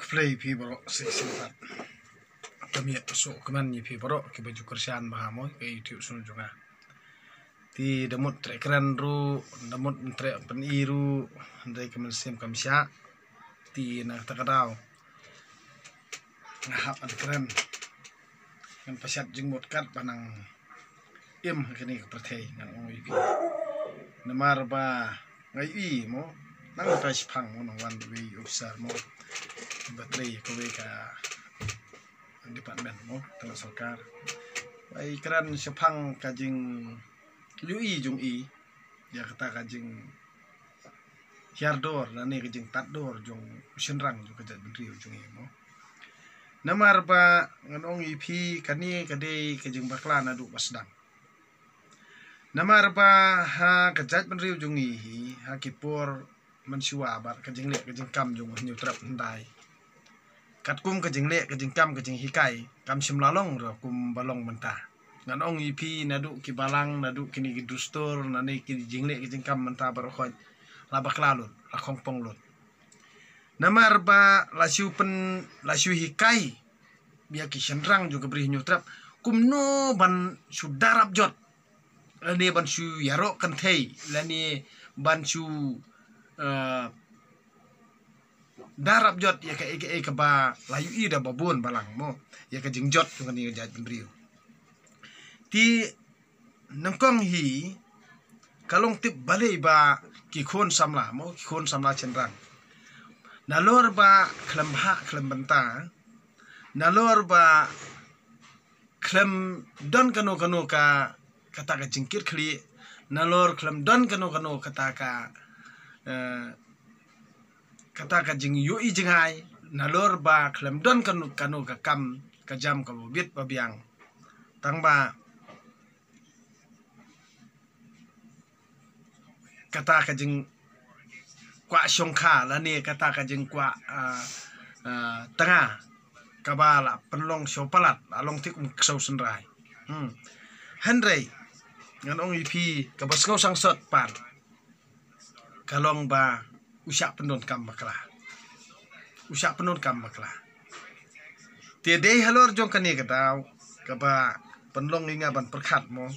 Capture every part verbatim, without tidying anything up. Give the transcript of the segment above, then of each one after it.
Khublei phi baroh shisien pat. Ka miet ka suk kmen ïa phi baroh kiba ju kyrshan bha mo ïa ka YouTube channel jong nga. Te da mut treh kren ruh, da mut treh pyni ruh, hynrei ka mynsiem kam shah. Te na kata ka daw nga hap ban kren, ngan pynshad jingmut katba nang im ha kane ka pyrthei, ngan ong ïa phi. Namar ba nga ïohi mo, nangta shaphang mo, nang wan wei officer mo, ba trei kawei ka department mo, tang sorkar. Ba i kren shaphang ka jingïohi jong i ïa kata ka jinghiar dor lane ka jingtad dor jong u shynrang jong ka jaitbynriew jong i mo. Namar ba ngan ong ïa phi, kane ka dei ka jingbakla naduh ba sdang. Namar ba ha ka jaitbynriew jong i hi, ha ki por mynshuwa bad ka jingleh ka jingkam jong u Hynñiewtrep hyndai, katkum ka jingleh ka jingkam ka jinghikai, kam shym la long ruh kumba long mynta. Ngan ong ïa phi, naduh ki balang, naduh kine ki dustur, naduh ki jingleh ki jingkam mynta baroh khoit la bakla lut, la khongpong lut. Namar ba la shu pyn, la shu hikai ïa ki shynrang jong ka Bri Hynñiewtrep kumno ban shu darap jot, lane ban shu ïaroh kynthei, lane ban shu, eh, darap jot ïa kaei kaei kaba la ïohi da babun balang mo, ïa ka jingjot jong kane ka jaitbynriew. Te nyngkong hi ka long tip balei ba ki khun samla mo, ki khun samla shynrang, nalor ba khlem bha khlem bynta, nalor ba khlem don kano kano ka, kata ka jingkitkhlieh, nalor khlem don kano kano kata ka, eh, kata ka jingïohi jngai, nalor ba khlem don kano kano ka kam ka jam kaba bit ba biang. Tang ba kata ka jingkwah shongkha lane kata ka jingkwah, ah, ah, tnga kaba la pynlong sha u palat, la long thik um ksew synrai. Hmm. Hynrei ngan ong ïa phi, kaba sngew sangsot pat ka long ba u shah pyndonkam bakla. U shah pyndonkam bakla. Te dei halor jong kane ka daw kaba pynlong ïa nga ban pyrkhat mo,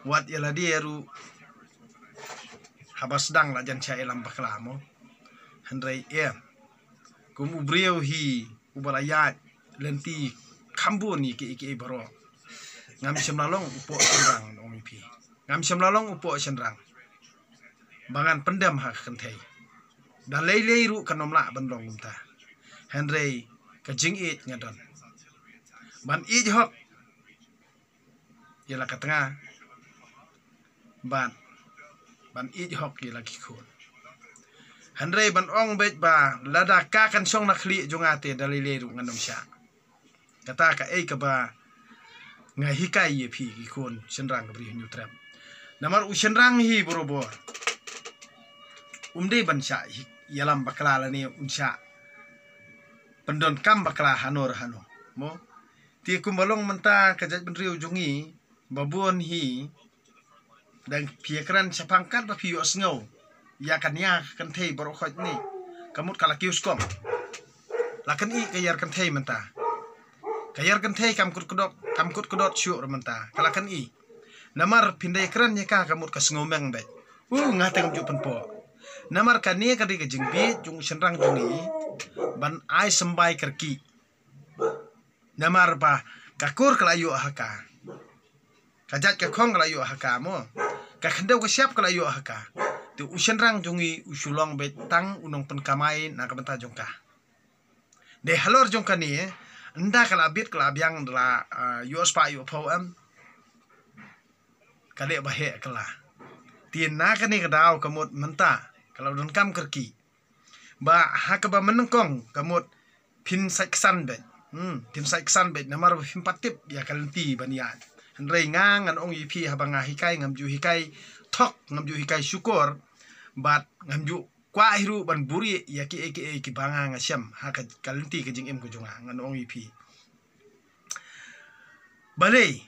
wat ïa lade ruh haba sdang la jan shah ïalam bakla mo. Hynrei em, kum u briew hi uba la ïaid lynti kham bun ïa kiei kiei baroh, ngam shym la long u poh shynrang, ong ïa phi. Ngam shym la long u poh shynrang ba ngan pyndem ha ka kynthei. Da lei lei ruh kan ym lah ban long kumta. Hynrei ka jingïeit nga don ban ïeit hok ïa la ka tnga, ban, ban ïeit hok ïa la ki khun. Hynrei ban ong beit ba lada ka kan shong na khlieh jong nga te da lei lei ruh ngan ym shah. Kata kaei kaba nga hikai ïa phi ki khun shynrang ka Bri Hynñiewtrep. Namar u shynrang hi barabor um dei ban shah hi, ïalam bakla lane un shah pyndonkam bakla hano re hano mo. Te kumba long mynta ka jaitbynriew jong ngi, babun hi dang phi ïakren shaphang katba phi ïohsngew ïa kane ka kynthei baroh khoit ne, ka mut ka la kiew skong. La kane ka ïar kynthei mynta, ka ïar kynthei kam kut kdot, kam kut kdot shuh re mynta, ka la kane. Namar phin da ïakren ïa ka, ka mut ka sngew meng beit. U nga te ngam ju pynpoh. Namar kane ka dei ka jingbieit jong u shynrang jong ngi ban ai symbai kyrkieh. Namar ba ka kur ka la ïoh ha ka, ka jait ka khong ka la ïoh ha ka mo, ka khyndew ka shyiap ka la ïoh ha ka. Te u shynrang jong ngi u shu long beit tang u nongpynkamai na ka bynta jong ka. Dei halor jong kane, ynda ka la bit ka la biang da la, ah, ïoh spah ïoh phew em, ka leh ba heh ka la. Te na kane ka daw ka mut mynta ka la donkam kyrkieh ba ha kaba mynnyngkong ka mut phin sait ksan beit. Hmm, phin sait ksan beit namar ba phim pat tip ïa ka lynti ban ïaid. Hynrei nga ngan ong ïa phi, haba nga hikai ngam ju hikai thok, ngam ju hikai shukor, bad ngam ju kwah hi ruh ban buhrieh ïa kiei kiei kiba nga nga shem ha ka, ka lynti ka jingim ka jong nga, ngan ong ïa phi. Balei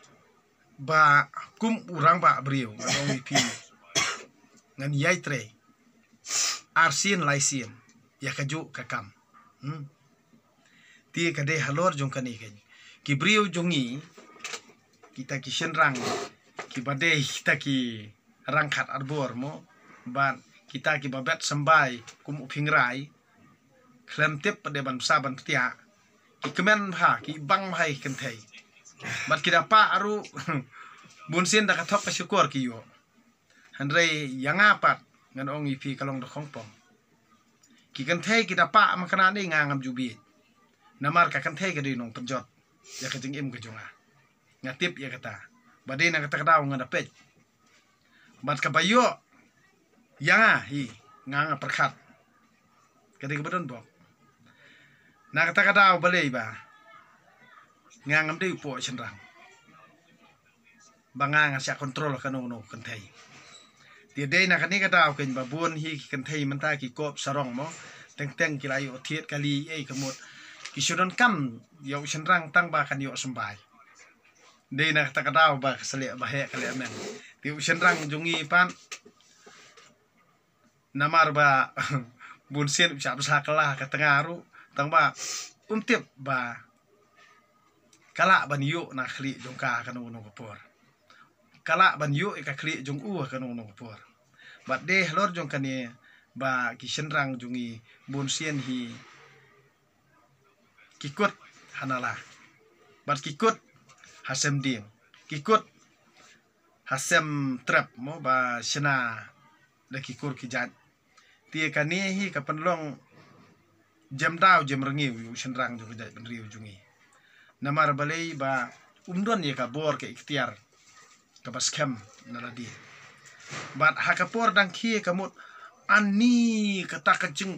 ba kum u rangbah briew, ngan ong ïa phi, ngan ïai trei arsien laisien ïa kajuh ka kam. Hmm. Te ka dei halor jong kane kein, ki briew jong ngi, kita ki shynrang kiba dei kita ki rangkhat arbor mo, bad kita kiba bet symbai kum u phingrai, khlem tip pat de ban bsa ban ptiah, ki kmen bha, ki bang bha ïa ki kynthei. Bad ki da pah ruh, bunsien da ka thok ka shukor ki ïoh. Hynrei ïa nga pat, ngan ong ïa phi, ka long da khongpong. Ki kynthei ki da pah ma kane, nga ngam ju bieit. Namar ka kynthei ka dei nongpynjot ïa ka jingim ka jong nga. Nga tip ïa kata. Ba dei na kata ka daw nga da peit. Bad kaba ïoh ïa nga hi, nga nga pyrkhat. Ka dei kaba don bok. Na kata ka daw balei ba nga ngam dei u poh shynrang ba nga nga shah kontrol kano kano ka kynthei. Te dei na kane ka daw kein ba bun hi ki kynthei mynta ki kop sarong mo, teng teng ki la ïoh thied kali ei ka mut, ki shu donkam ïa u shynrang tang ba kan ïoh symbai. Dei na kata ka daw ba ka slieh ba heh ka leh meng. Te u shynrang jong ngi pat, namar ba bunsien u shah bsa kylla ka tnga ruh, tang ba um tip ba ka lah ban ïoh na khlieh jong ka kano kano ka por. Ka lah ban ïoh ïa ka khlieh jong u kano kano ka por. Bad dei halor jong kane ba ki shynrang jong ngi bunsien hi ki kut ha nala, bad ki kut ha sem dieng, ki kut ha sem trep mo, ba shna da ki kur ki jait. Te kane hi ka pynlong jem daw jem rngiew ïa u shynrang jong ka jaitbynriew jong ngi. Namar balei ba um don ïa ka bor ka iktiar kaba skhem na lade. Bad ha ka por dang khie ka mut, ani kata ka jing,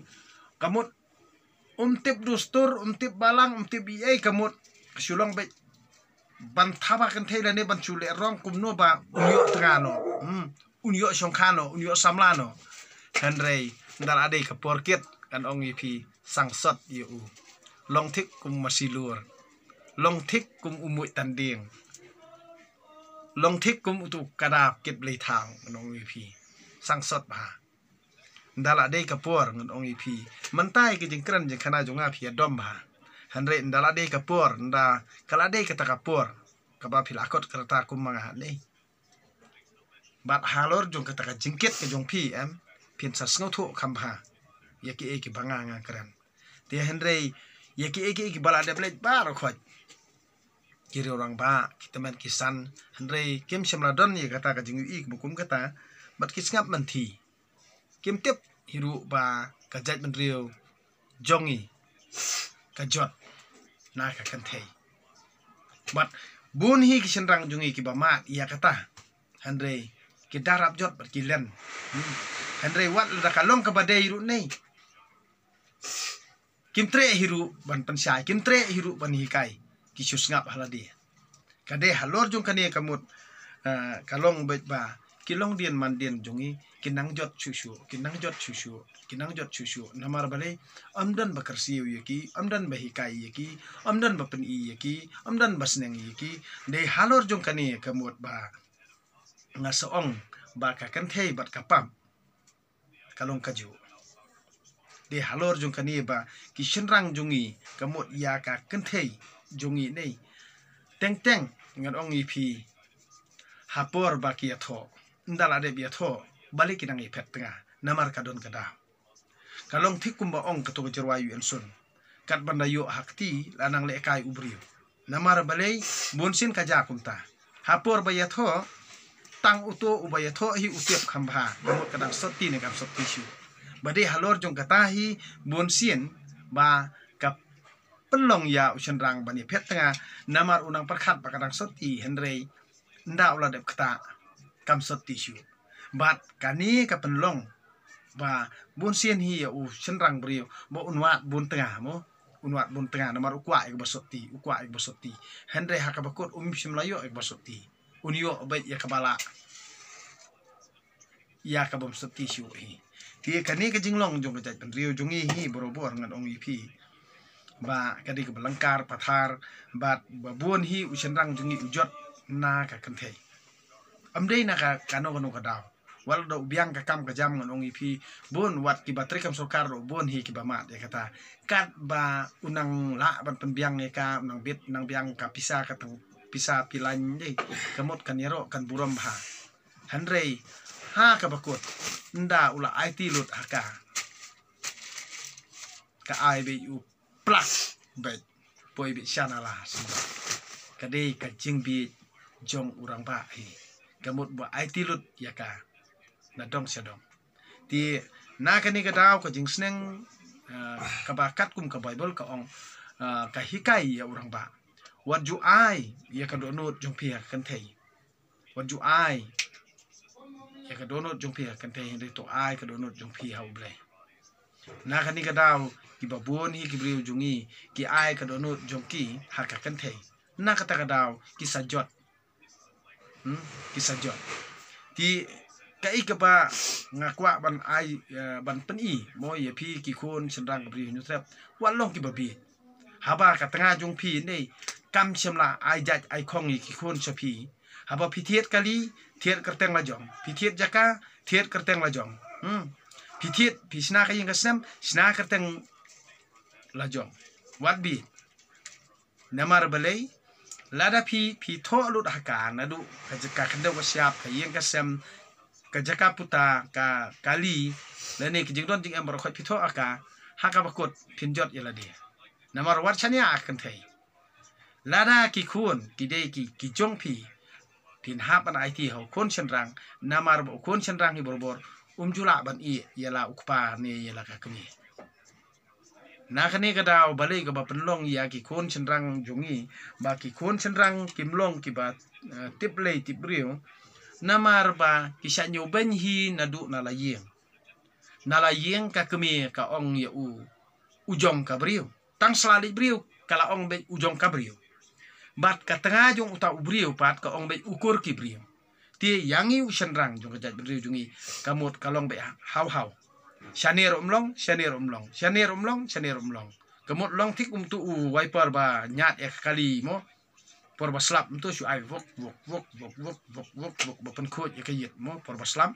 ka mut um tip dustur, um tip balang, um tip ei ei ka mut, ka shu long beit ban thaba kynthei lane ban shu leh rong kumno ba un ïoh tnga noh, hmm, un ïoh shongkha noh, un ïoh samla noh. Hynrei ynda la dei ka por kit, ngan ong ïa phi, sangsot ïa u. Long thik kum masi lur, long thik kum u muid tanding, long thik kum utu u kada kit blei thaw, ngan ong ïa phi, sangsot bha. Ynda la dei ka por, ngan ong ïa phi, mynta ïa ka jingkren jingkhana jong nga phi ïa dom bha. Hynrei ynda la dei ka por, ynda ka la dei kata ka por kaba phi la kot ka rta kum ma nga hangne, bad halor jong kata ka jingkit ka jong phi, em, phin sa sngewthuh kham bha ïa kiei kiba nga nga kren. Te hynrei ïa kiei kiei kiba la dep leit baroh khoit, ki riew rangbah, ki tymmen ki san, hynrei kim shym la don ïa kata ka jingïohi kaba kum kata. Bad ki sngap mynthi, kim tip hi ruh ba ka jaitbynriew jong ngi ka jot na ka kynthei. Bad bun hi ki shynrang jong ngi kiba mad ïa kata, hynrei ki da rap jot bad ki len. Hmm. Hynrei wat lada ka long kaba dei ruh ne, kim treh hi ruh ban pynshai, kim treh hi ruh ban hikai, ki shu sngap ha lade. Ka dei halor jong kane ka mut, eh, ka long beit ba ki longdien mandien jong ngi ki nang jot shuh shuh, ki nang jot shuh shuh, ki nang jot shuh shuh. Namar balei? Ym don ba kyrsiew ïa ki, ym don ba hikai ïa ki, ym don ba pyni ïa ki, ym don ba sneng ïa ki. Dei halor jong kane ka mut ba nga sa ong ba ka kynthei bad ka pap ka long kajuh. Dei halor jong kane ba ki shynrang jong ngi, ka mut ïa ka kynthei jong ngi ne, teng teng ngan ong ïa phi, ha por ba ki ïathoh, ynda la dep ïathoh, balei ki nang ïaphet tnga? Namar ka don ka daw. Ka long thik kumba ong kato ka jingrwai u Anson, kat ban da ïoh ha kti la nang lehkai u briew. Namar balei? Bunsien ka jia kumta. Ha por ba ïathoh, tang uto uba ïathoh hi u tip kham bha ba mut ka dang sotti ne kam sotti shuh. Ba dei halor jong kata hi bunsien ba ka pynlong ïa u shynrang ban ïaphet tnga, namar u nang pyrkhat ba ka dang sotti, hynrei ynda u la dep ktah, kam sotti shuh. Bad kane ka pynlong ba bunsien hi ïa u shynrang briew ba un wad bun tnga mo, un wad bun tnga, namar u kwah ïa kaba sotti, u kwah ïa kaba sotti. Hynrei ha kaba kut um shym la ïoh ïa kaba sotti, un ïoh beit ïa kaba lah, ïa kabym sotti shuh hi. Te kane ka jinglong jong ka jaitbynriew jong ngi hi barobor, ngan ong ïa phi ba ka dei kaba lyngkar pathar, bad ba bun hi u shynrang jong ngi u jot na ka kynthei. Ym dei na ka kano kano ka daw. Wat la da u biang ka kam ka jam ngan ong ïa phi bun, wat kiba trei kam sorkar ruh bun hi kiba mad ïa kata. Katba u nang lah ban pynbiang ïa ka, u nang bit, u nang biang ka pisa, ka tang pisa phi lain dei, ka mut kan ïaroh kan burom bha. Hynrei ha kaba kut, ynda u la aiti lut ha ka, ka ai beit u plak beit, poi beit sha nala sumar. Ka dei ka jingbieit jong u rangbah hi. Ka mut ba aiti lut ïa ka na dong sha dong. Te na kane ka daw ka jingsneng, ah, kaba katkum ka Baibl ka ong, ah, ka hikai ïa u rangbah. Wat ju ai ïa ka dohnud jong phi ha ka kynthei. Wat ju ai ïa ka dohnud jong phi ha ka kynthei, hynrei to ai ka dohnud jong phi ha U Blei. Na kane ka daw kiba bun hi ki briew jong ngi ki ai ka dohnud jong ki ha ka kynthei. Na kata ka daw ki sa jot. Hmm? Ki sa jot. Te kaei kaba nga kwah ban ai, eh, ban pyni mo ïa phi ki khun shynrang ka Bri u Hynñiewtrep, wat long kiba bieit. Haba ka tnga jong phi ne kam shym la ai jait ai khong ïa ki khun sha phi. Haba phi thied kali, thied kyrteng la jong. Phi thied jaka, thied kyrteng la jong. Hmm. Phi thied, phi shna ka ïing ka sem, shna kyrteng la jong. Wat bieit. Namar balei, lada phi, phi thoh lut ha ka, naduh ka jaka khyndew ka shyiap, ka ïing ka sem, ka jaka puta, ka kali, lane ka jingdon jingem baroh khoit phi thoh ha ka, ha kaba kut phin jot ïa lade. Namar wat shaniah ha ka kynthei. Lada ki khun ki dei ki, ki jong phi, phin hap ban aiti ha u khun shynrang, namar ba u khun shynrang hi barabor um ju lah ban ïeh ïa la u kpa ne ïa la ka kmie. Na kane ka daw balei kaba pynlong ïa ki khun shynrang jong ngi ba ki khun shynrang kim long kiba, eh, tip lei tip briew, namar ba ki shah ñiewbeiñ hi naduh na la ïing. Na la ïing ka kmie ka ong ïa u, u jong ka briew. Tang sla leit briew ka la ong beit u jong ka briew. Bad ka tnga jong uta u briew pat ka ong beit u kur ki briew. Te ïa ngi u shynrang jong ka jaitbynriew jong ngi ka mut ka long beit haw haw. Shane ruh um long, shane ruh um long, shane ruh um long, shane ruh um long. Ka mut long thik um tu u wiper ba ñiad ïa ka kali mo. Por ba slap um tu shu ai wok wok wok wok wok wok wok wok ba pynkhuid ïa ka ïit mo por ba slap.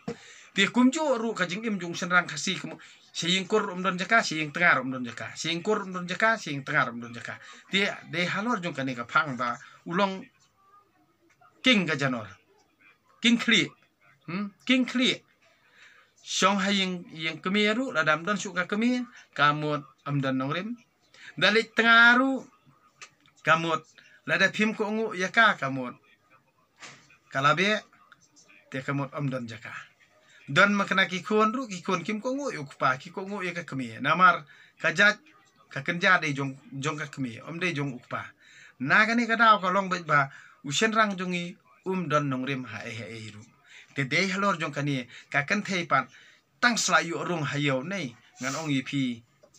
Te kumjuh ruh ka jingim jong u shynrang Khasi ka mut sha ïing kur um don jaka, sha ïing tnga um don jaka, sha ïing kur um don jaka, sha ïing tnga um don jaka. Te dei halor jong kane ka phang ba u long king ka janor. King khlieh. Hmm? King khlieh. Shong ha ïing, ïing kmie ruh lada um don shuh ka kmie ka mut um don nongrim. Da leit tnga ruh ka mut, lada phim kohnguh ïa ka ka mut ka la beh, te ka mut um don jaka. Don ma kane ki khun ruh, ki khun kim kohnguh ïa u kpa, ki kohnguh ïa ka kmie. Namar ka jait ka kynja dei jong, jong ka kmie, um dei jong u kpa. Na kane ka daw ka long beit ba u shynrang jong ngi um don nongrim ha ei ha ei ruh. Te dei halor jong kane ka kynthei pat tang sla ïoh rung ha ïew ne ngan ong ïa phi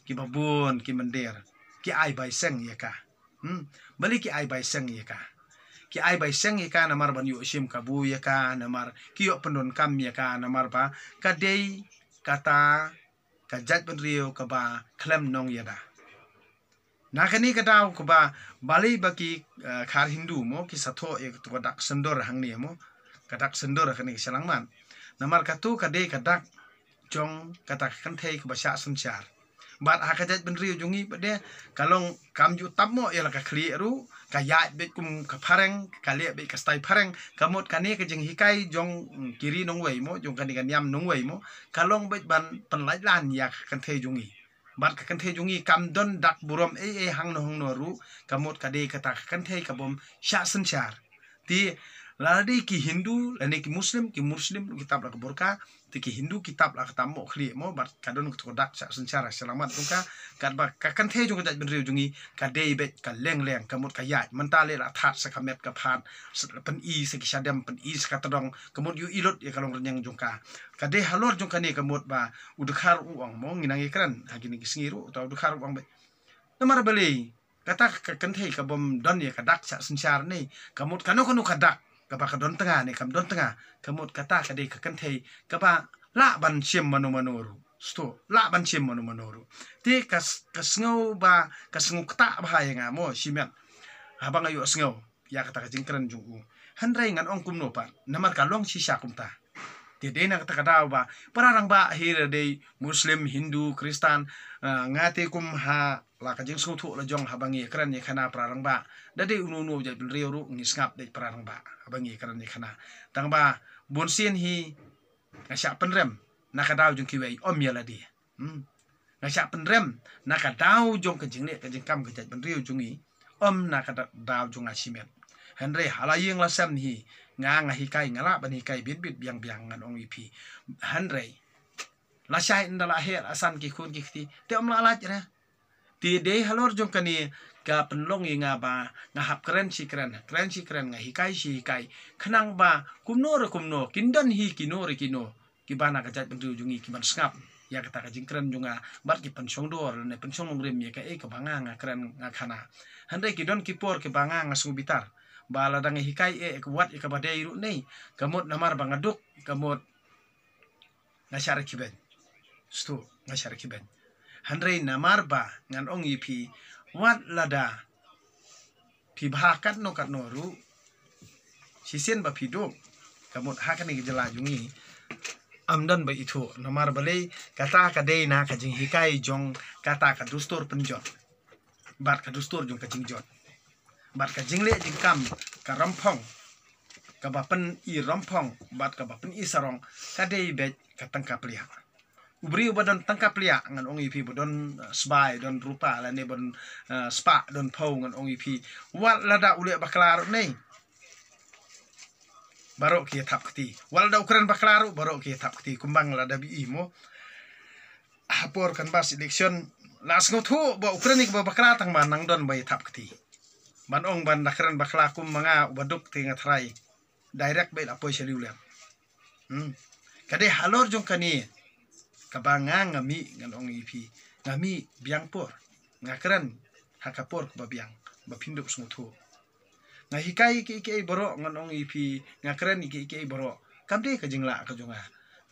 kiba bun ki mynder ki ai bai seng ïa ka. Hmm. Balei ki ai bai seng ïa ka? Ki ai bai seng ïa ka namar ban ïoh shim kabu ïa ka, namar ki ïoh pyndonkam ïa ka, namar ba ka dei kata ka jaitbynriew kaba khlem nongïada. Na kane ka daw kaba balei ba ki, eh, khar Hindu mo ki sa thoh ïa katu ka dak syndur hangne mo, ka dak syndur kane ka shyllangmat. Namar katu ka dei ka dak jong kata ka kynthei kaba shah synshar. Bad ha ka jaitbynriew jong ngi pat de ka long kam ju tap mo ïa la ka khlieh ruh, ka ïaid beit kum ka phareng, ka leh beit ka style phareng. Ka mut kane ka jinghikai jong, mm, ki ri nongwei mo, jong kane ka niam nongwei mo, ka long beit ban pynlait lan ïa ka kynthei jong ngi. Bad ka kynthei jong ngi kam don dak burom ei ei hangno hangno ruh, ka mut ka dei kata ka kynthei ka bym shah synshar. Te lada dei ki Hindu lane ki Muslim, ki Muslim ruh ki tap la ka burqa, te ki Hindu ki tap la ka tam mo khlieh mo, bad ka don katu ka dak shah synshar ha shyllangmat jong ka. Katba ka kynthei jong ka jaitbynriew jong ngi ka dei beit ka leng leng, ka mut ka ïaid, mynta leh la thad sa ka met ka phad, sa, pyni sa ki shadem, pyni sa ka tdong, ka mut ïohi lut ïa ka longrynïeng jong ka. Ka dei halor jong kane ka mut ba u dkhar u ong mo, ngi nang ïakren ha kine ki sngi ruh, uta u dkhar u ong beit. Namar balei kata ka kynthei ka bym don ïa ka dak shah synshar ne, ka mut kano kano ka dak kaba ka don tnga ne kam don tnga, ka mut kata ka dei ka kynthei kaba lah ban shim mano mano ruh. Sto, lah ban shim mano mano ruh. Te ka s-, ka sngew ba, ka sngew ktah bha ïa nga mo shimet haba nga ïohsngew ïa kata ka jingkren jong u. Hynrei ngan ong kumno pat, namar ka long shisha kumta. Te dei na kata ka daw ba para rangbah hi da dei Muslim, Hindu, Kristan, ah, nga te kum ha la ka jingsngewthuh la jong haba ngi kren ïa khana para rangbah, da dei uno uno u jaitbynriew ruh ngi sngap dei para rangbah haba ngi kren ïa khana. Tang ba bun sien hi nga shah pynrem na ka daw jong kiwei, ym ïa lade. Hmm. Nga shah pynrem na ka daw jong ka jingleh ka jingkam ka jaitbynriew jong ngi, ym na ka da-, daw jong nga shimet. Hynrei ha la ïing la sem hi nga, nga hikai, nga lah ban hikai bit bit biang biang ngan ong ïa phi. Hynrei lashai ynda la heh la san ki khun ki kti, te ym lah lait re. Te dei halor jong kane ka pynlong ïa nga ba nga hap kren shi kren, kren shi kren, nga hikai shi hikai, khnang ba kumno re kumno kin don hi kino re kino kiba na ka jaitbynriew jong ngi ki ban sngap ïa kata ka jingkren jong nga bad ki pynshong dor ne pynshong nongrim ïa kaei kaba nga, nga kren nga khana. Hynrei ki don ki por kiba nga, nga sngewbitar ba lada nga hikai eh wat ïa kaba dei ruh nei, ka mut namar ba nga duk, ka mut nga shah rkhie beiñ. Stu, nga shah rkhie beiñ. Hynrei namar ba ngan ong ïa phi, wat lada phi bha katno katno ruh, shisien ba phi duk, ka mut ha kane ka jylla jong ngi, ym don ba ithuh, namar balei, kata ka dei na ka jinghikai jong kata ka dustur pynjot bad ka dustur jong ka jingjot bad ka jingleh jingkam ka ramphong, kaba pyni ramphong bad kaba pyni sarong, ka dei beit ka tyngka pliah. U briew ba don tyngka pliah, ngan ong ïa phi, ba don, eh, sbai, don rupa, lane ba don, eh, spah, don phew, ngan ong ïa phi, wat lada u leh bakla ruh nei, baroh ki ïa thap kti. Wat lada u kren bakla ruh, baroh ki ïa thap kti. Kumba nga la da ïohi mo, ha por canvass election, la sngewthuh ba u kren ïa kaba bakla, tang ba nang don ba ïa thap kti. Ban ong ban da kren bakla kum ma nga uba duk te nga tharai direct beit la poi sha liw lem. Hmm. Ka dei halor jong kane kaba nga, nga mih, ngan ong ïa phi, nga mih biang por, nga kren ha ka por kaba biang, ba phin dup sngewthuh. Nga hikai ïa kiei kiei baroh, ngan ong ïa phi, nga kren ïa kiei kiei baroh, kam dei ka jinglah ka jong nga.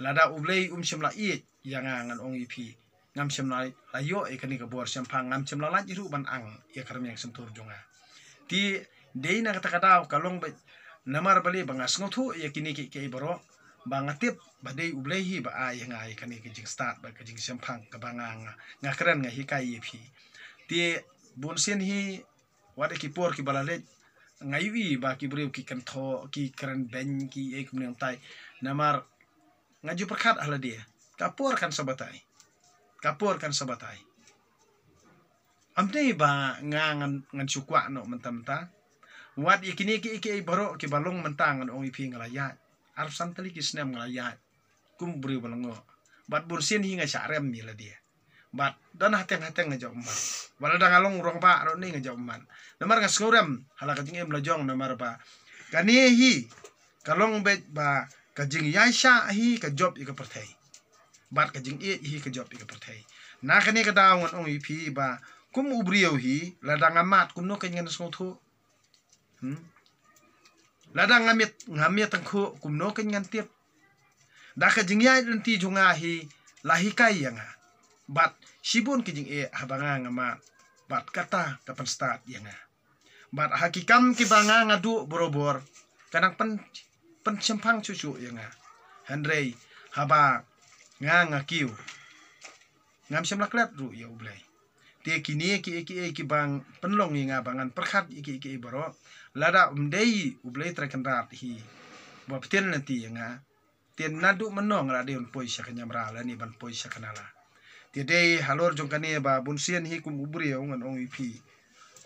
Lada U Blei um shym la ïeit ïa nga, ngan ong ïa phi, ngam shym la, la ïoh ïa kane ka bor shemphang, ngam shym la lait ruh ban ang ïa ka rmiang shyntur jong nga. Te dei na kata ka daw ka long beit, namar balei, ba nga sngewthuh ïa kine kiei kiei baroh, ba nga tip ba dei U Blei hi ba ai ïa nga ïa kane ka jingstad bad ka jingshemphang kaba nga, nga, nga kren, nga hikai ïa phi. Te bun sien hi, wat ïa ki por kiba la leit, nga ïohi ba ki briew ki kynthoh, ki kren beiñ, ki ïa kumne kumtai. Namar nga ju pyrkhat ha lade, ka por kan sa batai. Ka por kan sa batai. Ym dei ba nga ngan, ngan shu kwah noh mynta mynta. Wat ïa kine kiei kiei baroh kiba long mynta, ngan ong ïa phi, nga la ïaid. Arphew san tylli ki snem nga la ïaid kum u briew ba lyngngoh. Bad bun sien hi nga shah rem ïa lade. Bad don hateng hateng nga jop mat. Wat lada nga long rangbah ruh ne nga jop mat. Namar nga sngewrem ha la ka jingim la jong, namar ba kane hi ka long beit ba ka jingïaishah hi ka jop ïa ka pyrthei, bad ka jingïeit hi ka jop ïa ka pyrthei. Na kane ka daw ngan ong ïa phi ba kum u briew hi, lada nga mad kumno kan ngan sngewthuh? Hmm? Lada nga miat, nga miat tyngkhuh kumno kan ngan tip? Da ka jingïaid lynti jong nga hi la hikai ïa nga, bad shibun ki jingeh haba nga, nga mad, bad kata ka pynstad ïa nga. Bad ha ki kam kiba nga, nga duh barobor, ka nang pyn, pynshemphang shuh shuh ïa nga. Hynrei haba nga, nga kiew, ngam shym la klet ruh ïa U Blei. Te kine kiei kiei kiba pynlong ïa nga ba ngan pyrkhat ïa kiei kiei baroh, lada ym dei U Blei Trai Kynrad hi ba pynbeit lynti ïa nga, te naduh mynno nga la dei ban poi sha ka niamra lane ban poi sha ka nala? Te dei halor jong kane ba bun sien hi kum u briew, ngan ong ïa phi,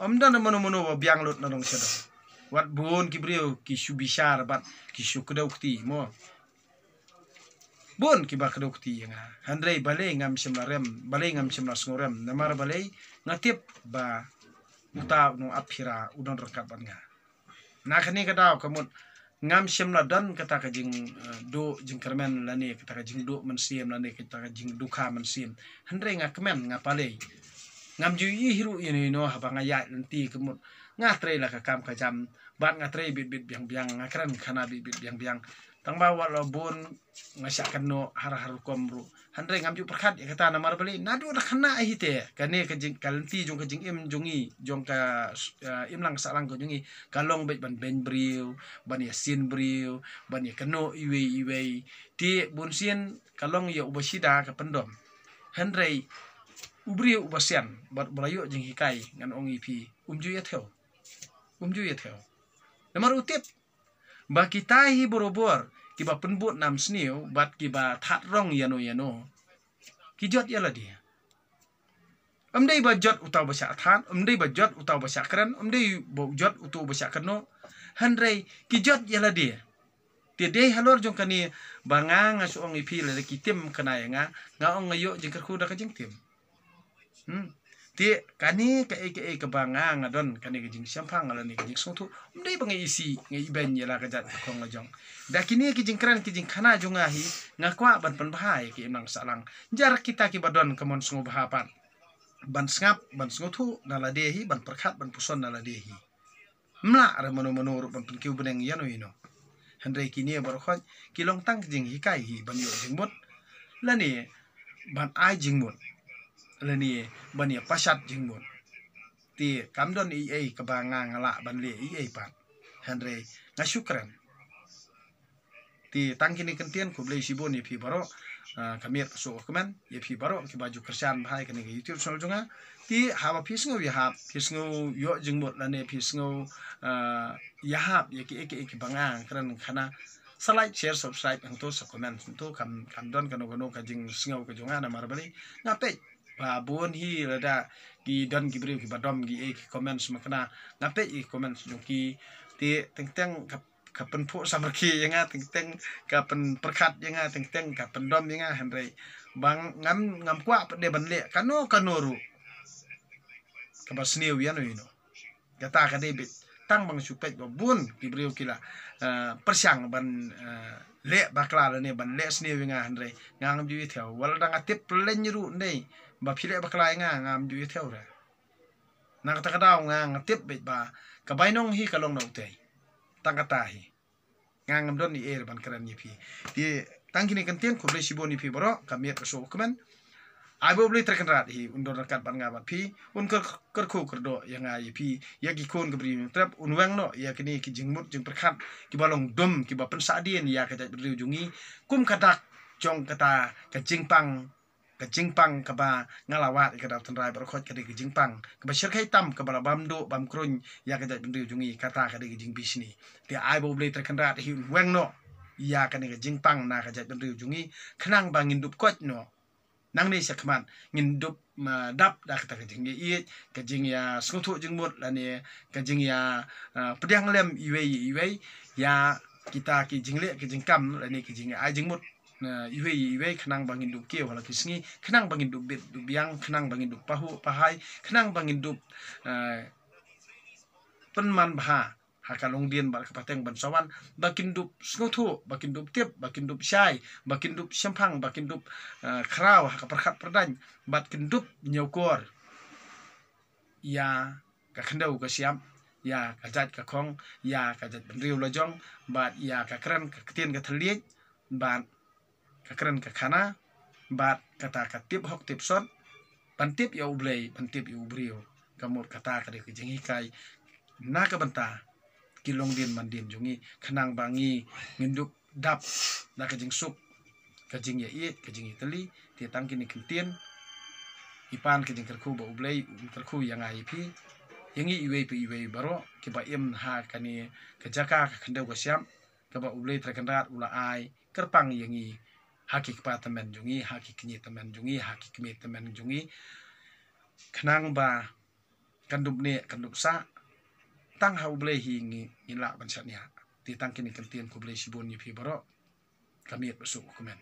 ym don mano mano ba biang lut na dong sha dong. Wat bun ki briew ki shu bishar bad ki shu kdew kti mo. Bun kiba kdew kti ïa nga. Hynrei balei ngam shym la rem, balei ngam shym la sngewrem? Namar balei, nga tip ba uta u nongap phira u don ryngkat bad nga. Na kane ka daw ka mut ngam shym la don kata ka jing, eh, duh jingkyrmen lane kata ka jingduh mynsiem lane kata ka jingdukha mynsiem. Hynrei nga kmen, nga palei. Ngam ju ïohi ruh ïa ino ino haba nga ïaid lynti, ka mut nga trei la ka kam ka jam, bad nga trei bit bit biang biang, nga kren khana bit bit biang biang. Tang ba wat la bun nga shah kynnoh har har rukom ruh. Hynrei ngam ju pyrkhat ïa kata namar balei naduh na khynnah hi te. Kane ka jing, ka lynti jong ka jingim jong ngi, jong ka, eh, imlang sahlang ka jong ngi, ka long beit ban beiñ briew, ban ïasien briew, ban ïakynnoh iwei iwei. Te bunsien ka long ïa uba shida ka pyndom. Hynrei u briew uba sian bad uba la ïoh jinghikai, ngan ong ïa phi, um ju ïa thew. Um ju ïa thew. Namar u tip ba kita hi barabor kiba pynbud nam sniew bad kiba thad rong ïano ïano, ki jot ïa lade. Ym dei ba jot uta uba shah thad, ym dei ba jot uta uba shah kren, ym dei ba jot uta uba shah kynnoh. Hynrei ki jot ïa lade. Te dei halor jong kane ba nga, nga shu ong ïa phi, lada ki tim kane ïa nga, nga ong nga ïoh jingkyrkhu da ka jingtim. Hmm. Te kane kaei kaei kaba nga, nga don kane ka jingshemphang lane ka jingsngewthuh, ym dei ba nga isih, nga ibeiñ ïa la ka jait ka khong la jong. Da kine ki jingkren ki jingkhana jong nga hi, nga kwah ban pynbha ïa ki imlang sahlang. Jar kita kiba don ka mon sngewbha pat ban sngap, ban sngewthuh na lade hi, ban pyrkhat, ban puson na lade hi. Ym lah re mano mano ruh ban pynkiew bneng ïano ïano. Hynrei kine baroh khoit ki long tang ka jinghikai hi ban ïoh jingmut, lane ban ai jingmut, lane ban ïa pashat jingmut. Te kam don ei ei kaba nga, nga lah ban leh ei ei pat. Hynrei nga shu kren. Te tang kine ki kyntien, khublei shibun ïa phi baroh. Ah, ka miet ka suk ka kmen ïa phi baroh kiba ju kyrshan bha ïa kane ka YouTube channel jong nga. Te haba phi sngew ïahap, phi sngew ïoh jingmut lane phi sngew, ah, ïahap ïa kiei kiei kiba nga kren khana, sa like, share, subscribe hangto, sa comment hangto. Kam, kam don kano kano ka jingsngew ka jong nga namar balei, nga peit ba bun hi lada ki don ki briew kiba dom kiei ki comments ma kane, nga peit ïa ki comments jong ki. Te teng teng ka ka pynphuh samrkhie ïa nga, teng teng ka pynpyrkhat ïa nga, teng teng ka pyndom ïa nga, hynrei ba ngam, ngam kwah pat de ban leh kano kano ruh kaba sniew ïano ïano. Kata ka dei beit tang ba nga shu peit ba bun ki briew ki la, eh, pyrshang ban, eh, leh bakla lane ban leh sniew ïa nga, hynrei nga ngam ju ïa thew. Wat la dang nga tip pyrshah ruh, hynrei ba phi leh bakla ïa nga, ngam ju ïa thew re. Na kata ka daw nga, nga tip beit ba ka bainong hi ka long na utei. Tang kata hi. Nga ngam don ei ei re ban kren ïa phi. Te tang kine ki kyntien, khublei shibun ïa phi baroh, ka miet ka suk ka kmen. Ai ba U Blei Trai Kynrad hi un don ryngkat bad nga bad phi, un kyr, kyrkhu kyrdoh ïa nga ïa phi, ïa ki khun ki briew nongtrep, un weng noh ïa kine ki jingmut jingpyrkhat kiba long dum, kiba pynsahdien ïa ka jaitbynriew jong ngi. Kum ka dak jong kata ka jingpang, ka jingpang kaba nga la wad ïa ka da u tynrai baroh khoit, ka dei ka jingpang kaba shyrkhei tam, kaba la bam duh bam kruiñ ïa ka jaitbynriew jong ngi, kata ka dei ka jingbishni. Te ai ba U Blei Trai Kynrad hi un weng noh ïa kane ka jingpang na ka jaitbynriew jong ngi, khnang ba ngin dup koit noh. Nangne sha khmat ngin dup, ma, dap da kata ka jingïaieit, ka jingïasngewthuh jingmut, lane ka jingïa, ah, pdiang lem iwei ïa iwei ïa kita ki jingleh ki jingkam, lane ki jingïa ai jingmut, ah, iwei ïa iwei, khnang ba ngin dup kiew ha la ki sngi, khnang ba ngin dup bit dup biang, khnang ba ngin dup pahuh pahai, khnang ba ngin dup, ah, pynman bha ha ka longdien bad ka pateng ban sa wan, ba kin dup sngewthuh, ba kin dup tip, ba kin dup shai, ba kin dup shemphang, ba kin dup, ah, khraw ha ka pyrkhat pyrdaiñ, bad kin dup ñiewkor ïa ka khyndew ka shyiap, ïa ka jait ka khong, ïa ka jaitbynriew la jong, bad ïa ka kren ka ktien ka thylliej, bad ka kren ka khana, bad kata ka tip hok tip sot, ban tip ïa U Blei, ban tip ïa u briew. Ka mut kata ka dei ka jinghikai na ka bynta ki longdien mandien jong ngi, khnang ba ngi ngin dup dap da ka jingsuk, ka jingïaieit, ka jingïatylli. Te tang kine ki kyntien, i pan ka jingkyrkhu ba U Blei un kyrkhu ïa nga ïa phi, ïa ngi iwei pa iwei baroh kiba im ha kane ka jaka ka khyndew ka shyiap kaba U Blei Trai Kynrad u la ai kyrpang ïa ngi ha ki kpa tymmen jong ngi, ha ki kñi tymmen jong ngi, ha ki kmie tymmen jong ngi, khnang ba kan dup neh kan dup sah, tang ha U Blei hi ngi, ngi lah ban shaniah. Te tang kine ki kyntien, khublei shibun ïa phi baroh. Ka miet ba suk ka kmen.